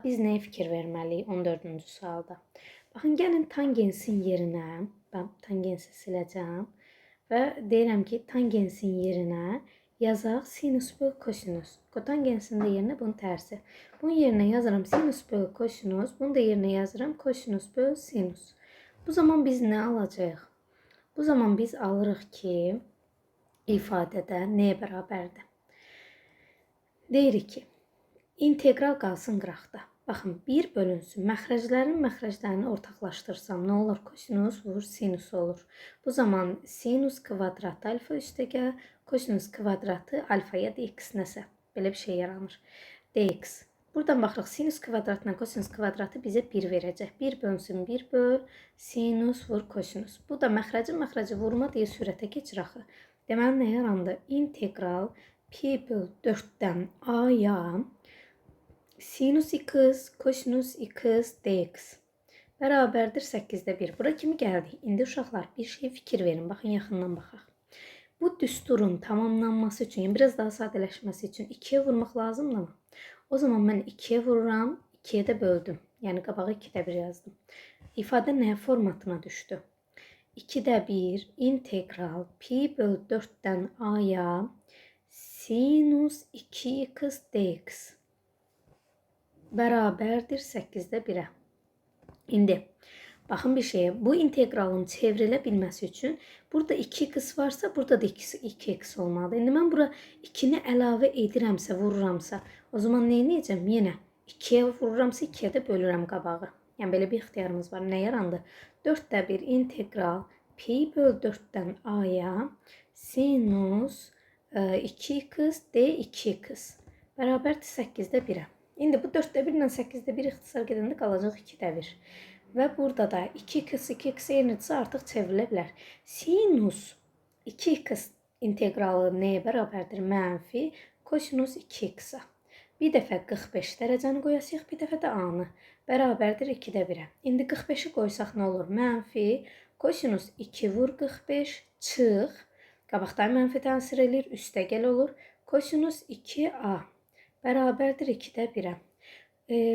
Biz nəyə fikir verməliyik 14-cü sualda? Baxın, gəlin tangensin yerinə, mən tangensi siləcəm və deyirəm ki, tangensin yerinə yazaq sinus böl kosinus. Kotangensin də yerinə bunun tərsi. Bunun yerinə yazıram sinus böl kosinus, bunu da yerinə yazıram kosinus böl sinus. Bu zaman biz nə alacağıq? Bu zaman biz alırıq ki, ifadədə nəyə bərabərdir? Deyirik ki, integral qalsın qıraqda. Baxın, 1 bölünsün. Məxrəclərin məxrəclərini ortaqlaşdırsam nə olur? Kosinus vur sinus olur. Bu zaman sinus kvadratı alfa üstəgəl kosinus kvadratı alfa ya da x nəsə. Belə bir şey yaranır. Dx. Buradan baxırıq, sinus kvadratla kosinus kvadratı bizə 1 verəcək. 1 bölünsün 1 böl sinus vur kosinus. Bu da məxrəcin məxrəci vurma deyə sürətə keçir axı. Deməli nə yarandı? İntegral pi böl 4-dən a-ya sinus x kosinus x dx bərabərdir 8-də 1. Bura kimi gəldik. İndi uşaqlar bir şey fikir verin. Baxın, yaxından baxaq. Bu düsturun tamamlanması üçün, yəni biraz daha sadələşməsi üçün 2-yə vurmaq lazımdırmı? O zaman mən 2-yə vururam, 2-yə də böldüm. Yəni qabağa 2-də 1 yazdım. İfadə nə formatına düşdü? 2-də 1 integral pi böl 4-dən a-ya sinus 2x dx bərabərdir 8-də 1-ə. İndi baxın bir şeyə. Bu integralın çevrilə bilməsi üçün burada 2x varsa, burada da 2x olmalıdır. İndi mən bura 2-ni əlavə edirəmsə, vururamsa, o zaman nə edəcəm? Yenə 2-yə vururamsa, 2-yə də bölürəm qabağı. Yəni belə bir ixtiyarımız var. Nə yarandı? 4-də 1 integral pi böl 4-dən a-ya sinus 2x d2x bərabərdir 8-də 1-ə. İndi bu 4-də 1 ilə 8-də 1 ixtisar gedəndə qalacaq 2-də 1. Və burada da 2x 2x eynidirsə artıq çevrilə bilər. Sinus 2x inteqralı nəyə bərabərdir? Mənfi kosinus 2x-a. Bir dəfə 45 dərəcəni qoyasıyıq, bir dəfə də a-nı. Bərabərdir 2-də 1-ə. İndi 45-i qoysaq nə olur? Mənfi kosinus 2 vur 45 çıx. Qabaqdan mənfi təsir eləyir, üstəgəl olur. Kosinus 2a bərabərdir 2-də 1-ə.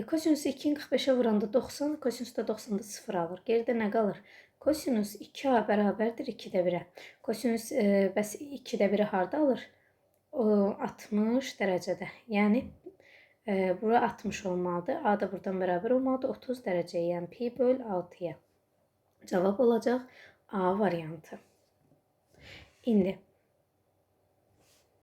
Kosinus 2-ni 45-ə vuranda 90, kosinus da 90-da 0 alır. Geridə nə qalır? Kosinus 2a bərabərdir 2-də 1-ə. Kosinus bəs 2-də 1-i harda alır? O 60 dərəcədə. Yəni bura 60 olmalıdır. A da buradan bərabər olmalıdır 30 dərəcəyə, yəni pi böl 6-ya. Cavab olacaq A variantı. İndi